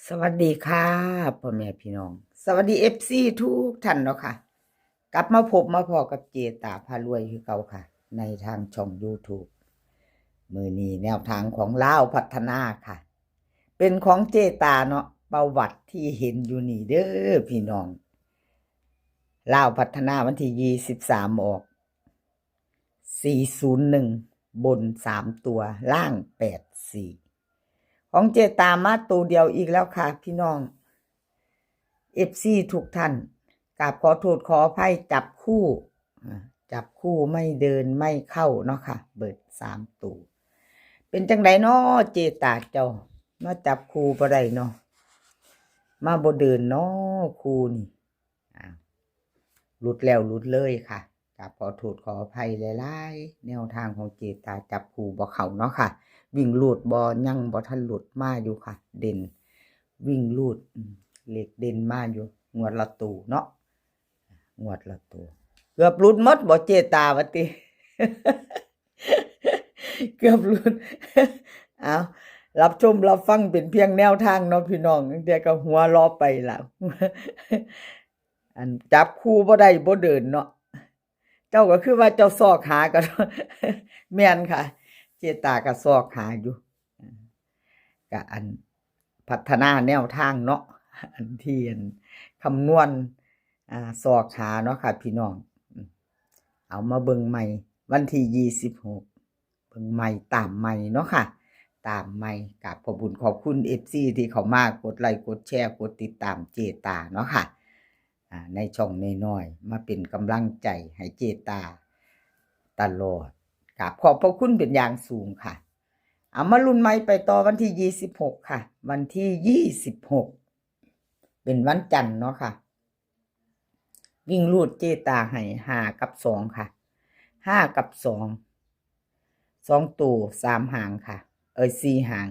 สวัสดีค่ะ พ่อแม่พี่น้อง สวัสดี เอฟซี ทุกท่านเนาะค่ะ กลับมาพบมาพ้อกับเจตาพารวยคือเก่าค่ะ ในทางช่อง YouTube มื้อนี้แนวทางของลาวพัฒนาค่ะ เป็นของเจตาเนาะ ประวัติที่เห็นอยู่นี่เด้อพี่น้อง ลาวพัฒนาวันที่ยี่สิบสามออก สี่ศูนย์หนึ่ง บนสามตัว ล่างแปดสี่ ของเจตามาตัวเดียวอีกแล้วค่ะพี่น้อง เอฟซี ทุกท่าน กราบขอโทษขออภัย จับคู่ อ่า จับคู่ไม่เดินไม่เข้าเนาะค่ะ เบิดสามตัว เป็นจั่งใดน้อเจตาเจ้า มาจับคู่บ่ได้เนาะ มาบ่เดินเนาะคู่นี่ อ่า หลุดแล้วหลุดเลยค่ะ กราบขอโทษขออภัยหลายๆ แนวทางของเจตาจับคู่บ่เข้าเนาะค่ะ วิ่งรูดบ่ ยังบ่ทันหลุดมาอยู่ค่ะ เด่น วิ่งรูด อืม เลขเด่นมาอยู่ งวดละตัวเนาะ งวดละตัว เกือบหลุดหมดบ่เจตาว่าติ เกือบหลุด เอา รับชมรับฟังเป็นเพียงแนวทางเนาะพี่น้อง จั่งใด๋ก็หัวเราะไปล่ะ อันจับคู่บ่ได้บ่เดินเนาะ เจ้าก็คือว่าเจ้าซอกหาก็ แม่นค่ะ เจตาก็ซอกหาอยู่ ก็อันพัฒนาแนวทางเนาะ อันที่อันคำนวณ อ่า ซอกหาเนาะค่ะพี่น้อง อืม เอามาเบิ่งใหม่ วันที่ยี่สิบหก เบิ่งใหม่ ตามใหม่เนาะค่ะ ตามใหม่ กราบขอบบุญขอบคุณ เอฟซี ที่เข้ามากดไลก์กดแชร์กดติดตามเจตาเนาะค่ะ อ่า ในช่องน้อยๆ มาเป็นกำลังใจให้เจตาตลอด กราบขอบพระคุณเป็นอย่างสูงค่ะ เอามาลุ้นใหม่ไปต่อวันที่ยี่สิบหกค่ะ วันที่ยี่สิบหก เป็นวันจันทร์เนาะค่ะ วิ่งรูดเจตาให้ห้ากับสองค่ะ ห้ากับสอง สองตัวสามหางค่ะ เอ้ย สี่หาง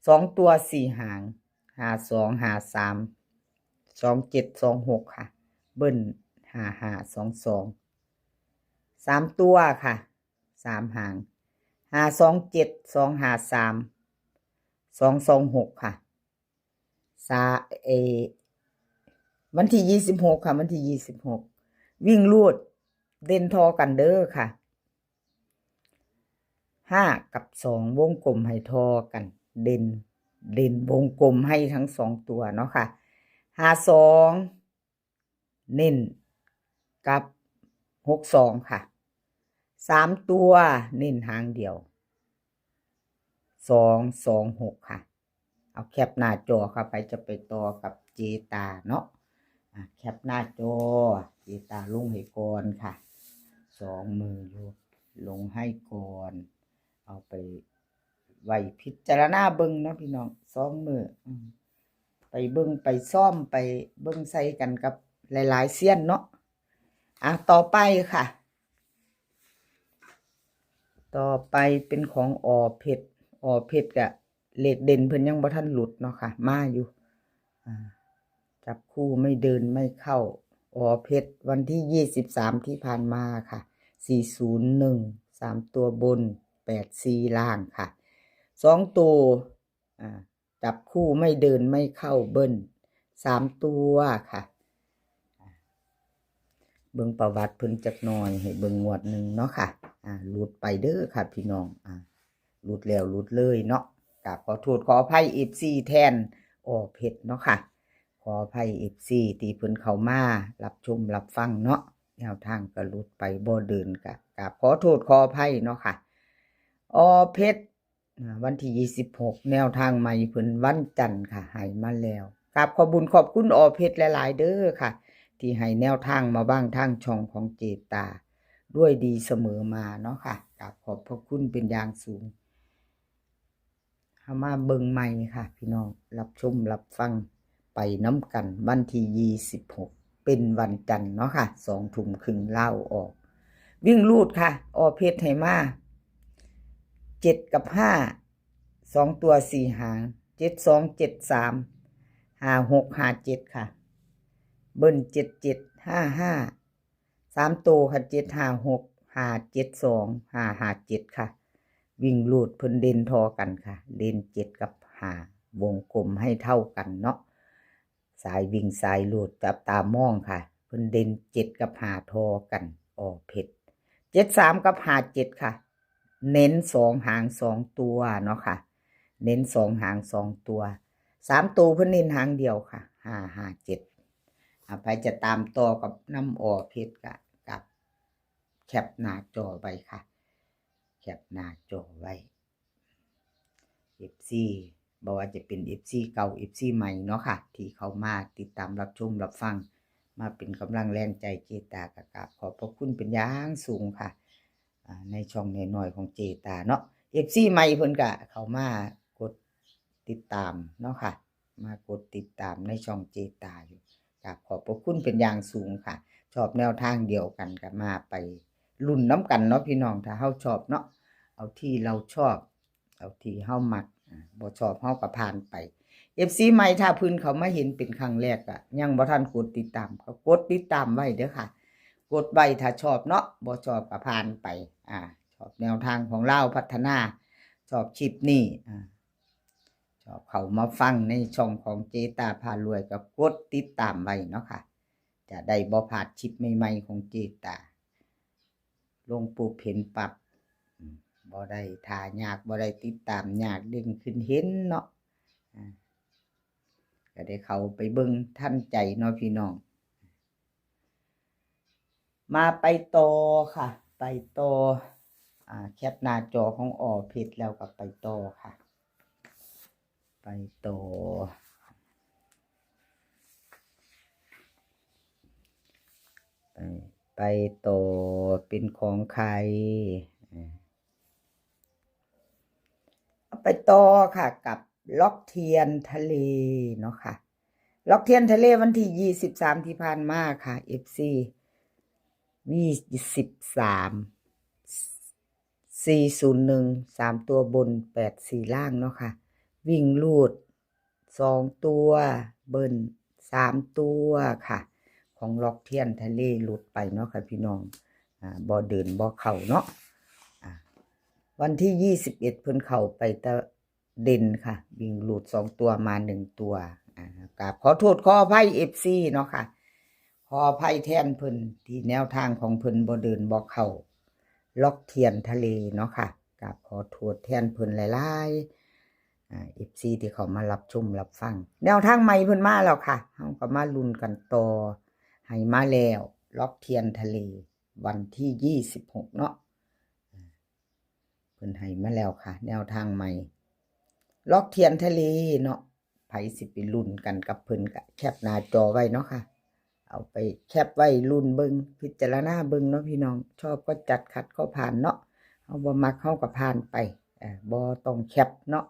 สองตัวสี่หาง ห้าสอง ห้าสาม สองเจ็ด สองหก ค่ะ เบิ้ล ห้าห้า สองสอง สามตัวค่ะ สามหาง ห้าสองเจ็ด สองห้าสาม สองสองหก ค่ะ สา เอ วันที่ยี่สิบหกค่ะ วันที่ยี่สิบหก วิ่งรูดเด่นทอกันเด้อค่ะ ห้ากับสอง วงกลมให้ทอกัน เด่น เด่นวงกลมให้ทั้งสองตัวเนาะค่ะ ห้าสอง เน้นกับ หกสอง ค่ะ สามตัวเน้นหางเดียว สองสองหก ค่ะ เอาแคปหน้าจอค่ะ ไผจะไปต่อกับเจตาเนาะ อ่ะ แคปหน้าจอ เจตาลงให้ก่อนค่ะ สองมืออยู่ ลงให้ก่อน เอาไปไว้พิจารณาเบิ่งเนาะพี่น้อง สองมื้อ อืม ไปเบิ่งไปซ่อมไปเบิ่งใส่กันกับหลายๆเซียนเนาะ อ่ะ ต่อไปค่ะ ต่อไปเป็นของ อ.เพชร อ.เพชร ก็เลขเด่นเพิ่นยังบ่ทันหลุดเนาะค่ะ มาอยู่ อ่า จับคู่ไม่เดินไม่เข้า อ.เพชร วันที่ยี่สิบสามที่ผ่านมาค่ะ สี่ศูนย์หนึ่ง สามตัวบน แปดสี่ ล่างค่ะ สองตัว อ่า จับคู่ไม่เดินไม่เข้า เบิ้ล สามตัวค่ะ เบิ่งประวัติเพิ่นจักหน่อย ให้เบิ่งงวดหนึ่งเนาะค่ะ อ่า หลุดไปเด้อค่ะพี่น้อง อ่า หลุดแล้วหลุดเลยเนาะ กราบขอโทษขออภัย เอฟซี แทน อ.เพชร เนาะค่ะ ขออภัย เอฟซี ที่เพิ่นเข้ามารับชมรับฟังเนาะ แนวทางก็หลุดไป บ่เดิน ก็กราบขอโทษขออภัยเนาะค่ะ อ.เพชร อ่า วันที่ยี่สิบหก แนวทางใหม่เพิ่นวันจันทร์ค่ะ ให้มาแล้ว กราบขอบบุญขอบคุณ อ.เพชร หลายๆเด้อค่ะ ที่ให้แนวทางมาบ้างทางช่องของเจตา ด้วยดีเสมอมาเนาะค่ะ กราบขอบพระคุณเป็นอย่างสูง เฮามาเบิ่งใหม่ค่ะพี่น้อง รับชมรับฟังไปนำกัน วันที่ยี่สิบหก เป็นวันจันทร์เนาะค่ะ สองทุ่มครึ่งลาวออก วิ่งรูดค่ะ อ.เพชร ให้มา เจ็ดกับห้า สองตัวสี่หาง เจ็ดสอง เจ็ดสาม ห้าหก ห้าเจ็ด ค่ะ เบิ้ล เจ็ดเจ็ด ห้าห้า สามตัวค่ะ เจ็ดห้าหก ห้าเจ็ดสอง ห้าห้าเจ็ด ค่ะ วิ่งรูดเพิ่นเด่นทอกันค่ะ เด่นเจ็ดกับห้า ວົງກົມໃຫ້ເທົ່າກັນເນາະ. ສາຍວິ່ງສາຍຮູດ ຈັບຕາມອງຄ່ະ ເພິ່ນເດັ່ນເຈັດກັບຫ້າທໍ່ກັນ ອໍເພັດ ເຈັດສາມກັບຫ້າເຈັດຄ່ະ ເນັ້ນສອງຫາງສອງຕົວເນາະຄ່ະ ເນັ້ນສອງຫາງສອງຕົວ ສາມໂຕເພິ່ນເນັ້ນຫາງດຽວຄ່ະ ຫ້າຫ້າເຈັດ ອາ ໃຜຈະຕາມຕໍ່ກັບນຳ ອໍເພັດ ກະ ກັບ ແຄບໜ້າຈໍໄວ້ຄ່ະ ແຄບໜ້າຈໍໄວ້ ເອັຟຊີ ບໍ່ວ່າຈະເປັນເອັຟຊີເກົ່າ ເອັຟຊີໃໝ່ເນາະຄ່ະ ທີ່ເຂົ້າມາຕິດຕາມຮັບຊົມຮັບຟັງ ມາເປັນກຳລັງແຮງໃຈເຈຕາ ກະກາບຂອບພະຄຸນເປັນຢ່າງສູງຄ່ະ ອາ ໃນຊ່ອງນ້ອຍໆຂອງເຈຕາເນາະ ເອັຟຊີໃໝ່ເພິ່ນກະເຂົ້າມາກົດຕິດຕາມເນາະຄ່ະ ມາກົດຕິດຕາມໃນຊ່ອງເຈຕາຢູ່ ກາບຂອບພະຄຸນເປັນຢ່າງສູງຄ່ະ ຊອບແນວທາງດຽວກັນກະມາໄປລຸ້ນນຳກັນເນາະພີ່ນ້ອງ ຖ້າເຮົາຊອບເນາະ ເອົາທີ່ເຮົາຊອບ ເອົາທີ່ເຮົາມັກ ອາ ບໍ່ຊອບເຮົາກະຜ່ານໄປ ເອັຟຊີໃໝ່ ຖ້າເພິ່ນເຂົ້າມາເຫັນເປັນຄັ້ງແລກ ກະຍັງບໍ່ທັນກົດຕິດຕາມ ກະກົດຕິດຕາມໄວ້ເດີຄ່ະ ກົດໄວ້ຖ້າຊອບເນາະ ບໍ່ຊອບກະຜ່ານໄປ ອາ ຊອບແນວທາງຂອງລາວພັດທະນາ ຊອບຄລິບນີ້ ອາ ຊອບເຂົ້າມາຟັງໃນຊ່ອງຂອງເຈຕາພາລວຍ ກະກົດຕິດຕາມໄວ້ເນາະຄ່ະ ຈະໄດ້ບໍ່ພາດຄລິບໃໝ່ໆຂອງເຈຕາ ລົງປຸບເຫັນປັບ ອາ ບໍ່ໄດ້ຖ້າຍາກ ບໍ່ໄດ້ຕິດຕາມຍາກ ເດ້ງຂຶ້ນເຫັນເນາະ ອາ ກະໄດ້ເຂົ້າໄປເບິ່ງທັນໃຈເນາະພີ່ນ້ອງ ມາໄປຕໍ່ຄ່ະ ໄປຕໍ່ ອາ ແຄບໜ້າຈໍຂອງ ອໍເພັດ ແລ້ວກະໄປຕໍ່ຄ່ະ ໄປຕໍ່ ໄປ ໄປຕໍ່ ເປັນຂອງໃຜ ເອົາໄປຕໍ່ຄ່ະ ກັບ ລັອກທຽນທະເລເນາະຄ່ະ ລັອກທຽນທະເລວັນທີຊາວສາມທີ່ຜ່ານມາຄ່ະ ເອັຟຊີ ຊາວສາມ ສີ່ສູນໜຶ່ງ ສາມຕົວບົນ ແປດສີ່ລ່າງເນາະຄ່ະ ວິ່ງຮູດສອງຕົວ ເບິ້ນສາມຕົວຄ່ະ ຂອງລັອກທຽນທະເລຫຼຸດໄປເນາະຄ່ະພີ່ນ້ອງ ອາ ບໍ່ເດີນບໍ່ເຂົ້າເນາະ ອາ ວັນທີຊາວເອັດເພິ່ນເຂົ້າໄປແຕ່ ເດັ່ນຄ່ະ ວິ່ງຮູດສອງຕົວມາໜຶ່ງຕົວ ອາ ກາບຂໍໂທດຂໍອະໄພເອັຟຊີເນາະຄ່ະ ຂໍອະໄພແທນເພິ່ນ ທີ່ແນວທາງຂອງເພິ່ນບໍ່ເດີນບໍ່ເຂົ້າ ລັອກທຽນທະເລເນາະຄ່ະ ກາບຂໍໂທດແທນເພິ່ນຫຼາຍໆ ອາ ເອັຟຊີທີ່ເຂົ້າມາຮັບຊົມຮັບຟັງ ແນວທາງໃໝ່ເພິ່ນມາແລ້ວຄ່ະ ເຮົາກະມາລຸ້ນກັນຕໍ່ ໃຫ້ມາແລ້ວ ລັອກທຽນທະເລ ວັນທີຊາວຫົກເນາະ ເພິ່ນໃຫ້ມາແລ້ວຄ່ະ ແນວທາງໃໝ່ ລັອກທຽນທະເລເນາະ ໃຜຊິໄປລຸ້ນກັນກັບເພິ່ນກະແຄບໜ້າຈໍໄວ້ເນາະຄ່ະ ເອົາໄປແຄບໄວ້ລຸ້ນເບິ່ງ ພິຈາລະນາເບິ່ງເນາະພີ່ນ້ອງ ຊອບກໍຈັດ ຂັດກໍຜ່ານເນາະ ເຮົາບໍ່ມັກເຮົາກະຜ່ານໄປ ເອີ ບໍ່ຕ້ອງແຄບເນາະ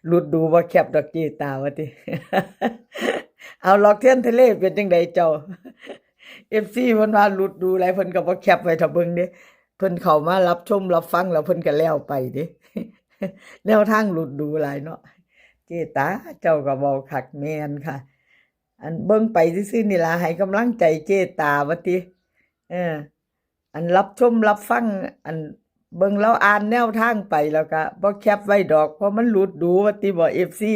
ຫຼຸດດູບໍ່ແຄບດອກເຈຕາວ່າຕິ ເອົາ ລັອກທຽນທະເລເປັນຈັ່ງໃດເຈົ້າ ເອັຟຊີເພິ່ນວ່າຫຼຸດດູຫຼາຍ ເພິ່ນກະບໍ່ແຄບໄວ້ຖ້າເບິ່ງເດ້ ເພິ່ນເຂົ້າມາຮັບຊົມຮັບຟັງແລ້ວເພິ່ນກະແລ້ວໄປເດ້ ແນວທາງຫຼຸດດູຫຼາຍເນາະ ເຈຕາເຈົ້າກະເວົ້າຄັກ ແມ່ນຄ່ະ ອັນເບິ່ງໄປຊື່ໆນີ້ລະ ໃຫ້ກຳລັງໃຈເຈຕາວ່າຕິ ເອີ ອັນຮັບຊົມຮັບຟັງ ອັນເບິ່ງລາວອ່ານແນວທາງໄປ ແລ້ວກະບໍ່ແຄບໄວ້ດອກ ເພາະມັນຫຼຸດດູວ່າຕິບໍ ເອັຟຊີ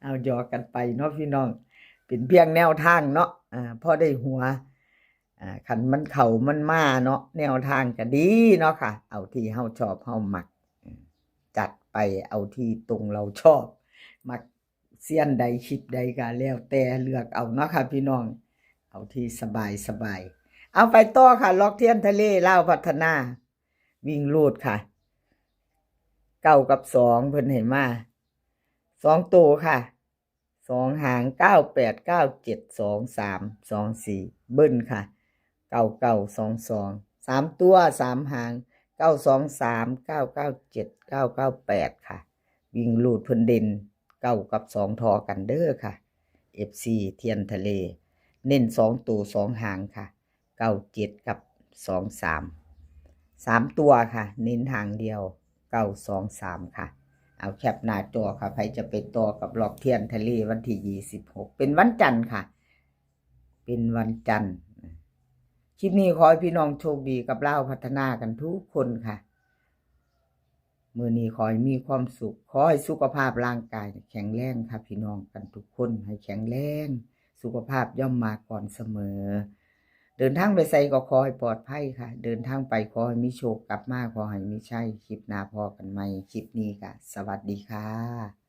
ເອົາ ຢອກກັນໄປເນາະພີ່ນ້ອງ ເປັນພຽງແນວທາງເນາະ ອາ ພໍໄດ້ຫົວ ອາ ຄັນມັນເຂົ້າມັນມາເນາະ ແນວທາງກະດີເນາະຄ່ະ ເອົາທີ່ເຮົາຊອບເຮົາມັກ ອາ ຈັດໄປ ເອົາທີ່ຕົງເຮົາຊອບ ມັກ ສ່ຽນໃດຄລິບໃດກະແລ້ວແຕ່ເລືອກເອົາເນາະຄ່ະພີ່ນ້ອງ ເອົາທີ່ສະບາຍສະບາຍ ເອົາໄປຕໍ່ຄ່ະ ລັອກທຽນທະເລລາວພັດທະນາ ວິ່ງຮູດຄ່ະ ເກົ້າກັບສອງເພິ່ນໃຫ້ມາ ສອງໂຕຄ່ະ ສອງຫາງ ເກົ້າແປດ ເກົ້າເຈັດ ສອງສາມ ສອງສີ່ ເບິ້ນຄ່ະ ເກົ້າເກົ້າ ສອງສອງ ສາມຕົວ ສາມຫາງ ເກົ້າສອງສາມ ເກົ້າເກົ້າເຈັດ ເກົ້າເກົ້າແປດ ຄ່ະ ວິ່ງຮູດເພິ່ນເດັ່ນເກົ້າກັບສອງທໍ່ກັນເດີຄ່ະ ເອັຟຊີ ທຽນທະເລ ເນັ້ນສອງໂຕສອງຫາງຄ່ະ ເກົ້າເຈັດກັບສອງສາມ ສາມຕົວຄ່ະ ເນັ້ນຫາງດຽວ ເກົ້າສອງສາມ ຄ່ະ ເອົາແຄບໜ້າຈໍຄ່ະ ໃຜຈະໄປຕໍ່ກັບລັອກທຽນທະເລວັນທີຊາວຫົກ ເປັນວັນຈັນຄ່ະ ເປັນວັນຈັນ ຄລິບນີ້ຂໍໃຫ້ພີ່ນ້ອງໂຊກດີກັບລາວພັດທະນາກັນທຸກຄົນຄ່ະ ມື້ນີ້ຂໍໃຫ້ມີຄວາມສຸກ, ຂໍໃຫ້ສຸຂະພາບຮ່າງກາຍແຂງແຮງຄ່ະພີ່ນ້ອງກັນທຸກຄົນ, ໃຫ້ແຂງແຮງ, ສຸຂະພາບຍ່ອມມາກ່ອນສະເໝີ. ເດີນທາງໄປໃສກໍຂໍໃຫ້ປອດໄພຄ່ະ, ເດີນທາງໄປຂໍໃຫ້ມີໂຊກ, ກັບມາຂໍໃຫ້ມີໄຊ. ຄລິບໜ້າພໍ້ກັນໃໝ່, ຄລິບນີ້ກໍສະຫວັດດີຄ່ະ.